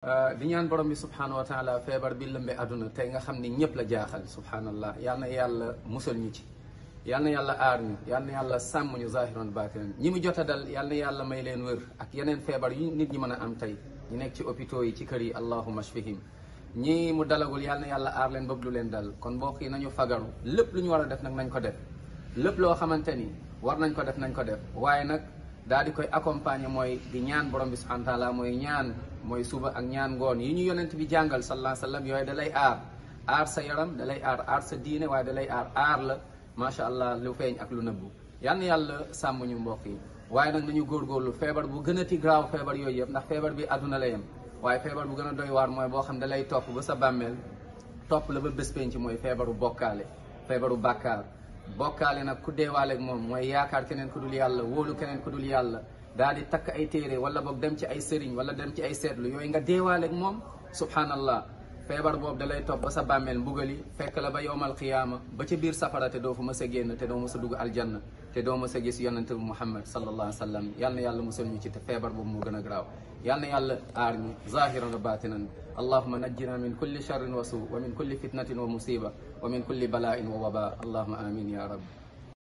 di ñaan borom bi subhanahu wa taala feebar bi lëmbe àdduna tey nga xam ni ñëpp la jaaxal subhanallah yal na yàlla musal ñu ci yal na yàlla aar ñu yal na yàlla sàmm ñu zahiran batinan ñi mu jot a dal yal na yàlla may leen wër ak yeneen feebar yu nit ñi mën a am tey ñu nekk ci hôpitaux yi ci kër yi allahumma shfihim ñii mu dalagul yal na yàlla aar leen bëgg lu leen dal kon mbokk yi nañu fagaru lépp lu ñu war a def nag nañ ko def lépp loo xamante ni war nañ ko def nañ ko def waaye nag daal di koy accompagner mooy di ñaan borom bi subhanahu wa taala mooy ñaan mooy suba ak ñaan ngoon yi ñu yonent bi jàngal sallallahu alayhi wa sallam yooyu da lay aar sa yaram da lay aar sa diine waaye da lay aar la macha allah lu feeñ ak lu nëbbu yal na yàlla sàmm ñu mbokk yi waaye nag nañu góorgóorlu feebar bu gën a ti graaw feebar yooyu yëpp ndax feebar bi àdduna la yem waaye feebar bu gën a doy waar mooy boo xam da lay topp ba sa bàmmeel topp la ba bés penc mooy feebaru bokkaale feebaru bàkkaar bokkaale nag ku deewaaleeg moom mooy yaakaar keneen ku dul yàlla wóolu keneen ku dul yàlla daal di takk ay téere wala boog dem ci ay sëriñ wala dem ci ay seetlu yooyu nga deewaaleeg moom subhanallah feebar boobu da lay topp ba sa bàmmeel mbugali fekk la ba yowmal qiyaama ba ca biir safara te doo fa mës a génn te doo mës a dugg aljanna te doo mës a gis yonente bi muhammad sallallahu alayhi wa sallam yal na yàlla musal ñu ci te feebar boobu moo gën a garaaw yal na yàlla aar ñu zahiran wa batinan allahuma najjina min kulli charrin wa suu wa min kulli fitnatin wa musiba wa min kulli bala'in wa waba allahuma amin ya rabbi